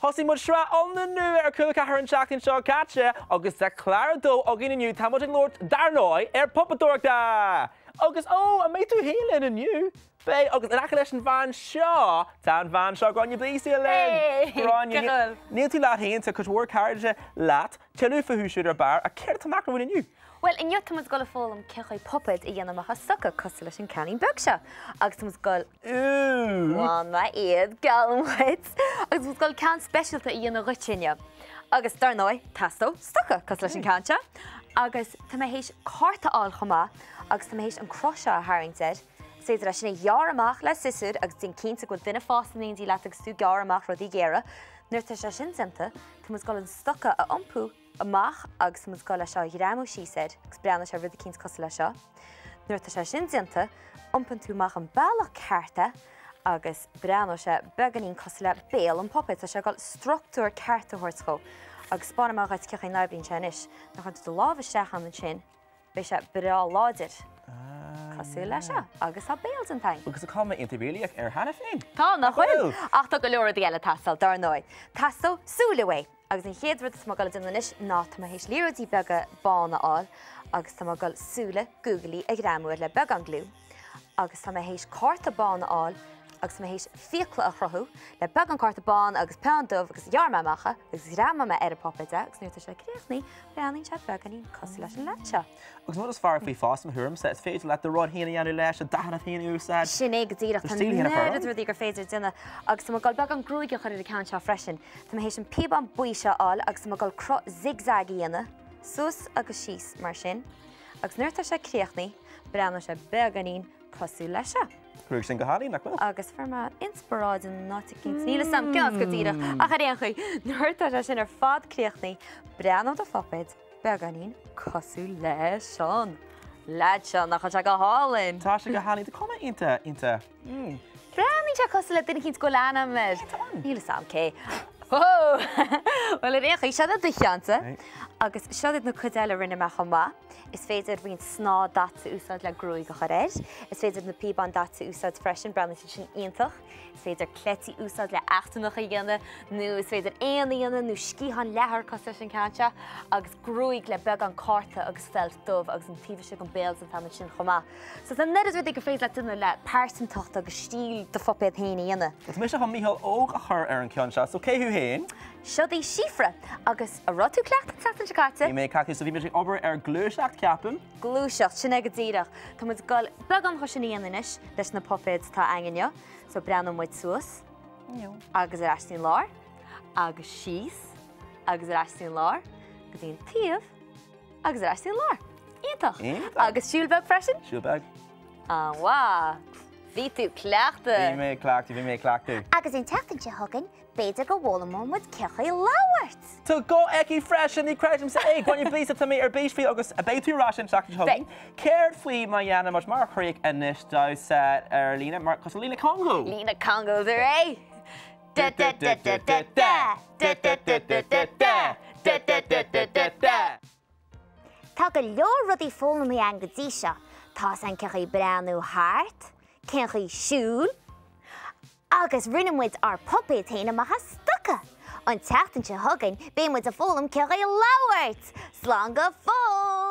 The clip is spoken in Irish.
Thosaigh muid sraith iomlán nua ar Cúla 4 an tseachtain seo caite agus sa chlár 2 againn inniu tá muid ag labhairt, dar ndóigh, ar puipeadóireachta! Agus ó, an mbeidh tú féin linn inniu? Beidh, agus in aice leis an bhean seo, tá an bhean seo, Gráinne Bleasdale linn! Hey! Gráinne, Go bhfuil? níl tú leat féin, tá cuid mhór cairde leat, tuilleadh fúthu siúd ar barr, ach céard atá amach romhainn inniu? Bhuel, inniu tá muid ag dul a foghlaim cén chaoi puipéad a dhéanamh amach as stoca, cosúil leis an ceainnín beag seo. Agus tá muid ag dul. Ooh! An-mhaith iad, geallaim dhuit! Agus tá muid ag dul ceann speisialta a dhéanamh dhuit inniu. Agus dar ndóigh, teastóidh stoca, cosúil leis an ceann seo. Agus tá mé théis cárta a fháil chomh maith, agus tá mé théis an cruth seo a tharraingt air. Is féidir leis sin a ghearradh amach le siosúr agus déan cinnte go bhfuil duine fásta in éindí leat agus tú ag gearradh amach rudaí géara. Nuair atá sé sin déanta, tá muid ag dul an stoca a iompú amach agus tá muid ag dul é seo a ghreamú síos air agus breathnóidh sé rud eicínt cosúil le seo. Nuair atá sé sin déanta, iompaíonn tú amach an bealach ceart é agus breathnóidh sé beagáinín cosúil le béal an phuipéid. Tá sé ag dul struchtúr ceart a thabhairt dhó. Agus 'spáinfidh mé dhuit cén chaoi a n-oibríonn sé anois. Nuair a chuireann tú do lámh isteach ann ansin, beidh sé breá láidir. Cosúil le seo. Agus tá béal déanta againn. Agus tá cuma iontach réalaíoch air cheana féin. Tá, nach bhfuil? Ach tá go leor rudaí eile ag teastáil, dar ndóigh. Teastóidh súile uaidh. Agus an chéad rud atá mé ag dul a déanamh anois ná tá mé théis liathróidí beaga bána a fháil agus tá mé ag dul súile googly a ghreamú air le beagán gliú. Agus tá mé théis cárta bán a fháil agus tá mé théis fiacla a chruthú le beagán cárta bán agus peann dubh agus ghearr mé amach é agus ghreamaigh mé ar an bpuipéad é agus nuair atá sé críochnaithe breathnaíonn sé beagáinín cosúil leis an leaid seo. Agus an rud is fearr faoi fosta, mo thuairimse, is féidir leat do rud féin a dhéanamh leis, do dathanna féin a úsáid. Sin é go díreach, tá an oiread rudaí gur féidir a dhéanamh. Agus tá mé ag dul beagán gruaige a chur ar an ceann seo freisin. Tá mé théis an píobán buí seo a fháil agus tá mé ag dul cruth zig-zag a dhéanamh, suas agus síos mar sin. Agus nuair atá sé críochnaithe, breathnóidh sé beagáinín cosúil le seo. Gruaig sin go hálainn, nach bhfuil? Agus fuair mé inspioráid in áit eicínt, níl 'fhios a'm cén áit go díreach, ach ar aon chaoi, nuair atá sé sin ar fad críochnaithe, breathnóidh do phuipéad. Beagáinín cosúil leis an leaid seo, nach bhfuil sé go hálainn? Tá sé go hálainn, tá cuma iontach, iontach, mm. Breathnaíonn sé cosúil le duine eicínt go bhfuil ainm air. Cé atá ann? Níl 'fhios a'm cé. Whoa! Bhuel, ar aon chaoi, seo do cheannsa. Agus seo iad na cuid eile a rinne mé chomh maith. Is féidir roinnt snáth daite a úsáid le gruaig a chur air. Is féidir na píobáin daite a úsáid freisin, breathnaíonn siad sin iontach. Is féidir cleití a úsáid le eachtrannach a dhéanamh, nó is féidir éan a dhéanamh, nó sciathán leathair cosúil leis an ceann seo, agus gruaig le beagán cárta agus feilt dubh agus an taobh istigh den béal déanta agam ansin chomh maith. So tá an oiread rudaí gur féidir leat déanamh le pearsantacht agus stíl do phuipéad féin a dhéanamh. Tá mise chun Mícheál Óg a chur ar an ceann seo, so cé thú féin? Siod í Síofra! Agus an raibh tú ag cleachtadh an tseachtain seo caite? Bhí mé ag cleachtadh, so bhí muid ag obair ar gluaiseacht, ceapaim. Gluaiseacht, sin é go díreach. Tá muid ag dul beagán chun sin a dhéanamh anois leis na puipéid atá againn inniu. So breathnóidh muid suas agus ar ais dtí an lár agus síos agus ar ais dtí an lár go dtí an taobh agus ar ais dtí an lár. Iontach! Iontach! Agus siúl beag freisin? Siúl beag. An-mhaith! Bhí tú ag cleachtadh! Bhí mé ag cleachtadh, bhí mé ag cleachtadh. Agus an tseachtain seo chugainn, B'fhéidir go bhfoghlaimeoidh muid cén chaoi labhairt! Tá guth aici freisin, ní creidimse é! Gráinne Bleasdale, tá mé ar bís faoi agus beidh tú ar ais an tseachtain seo chugainn. Céard faoi má dhéanann muid mar chríoch anois damhsa ar líne, mar cosúil le líne Congó? Líne Congó de réidh! Da da da da da da Da da da da da da Da da da da da da. Tá go leor rudaí foghlamtha againn go dtí seo. Tá's againn cén chaoi breathnú thart, cén chaoi siúl, Agus rinne muid ár bpuipéad féin amach as stoca! An tseachtain seo chugainn beidh muid ag foghlaim cén chaoi labhairt! Slán go fóill!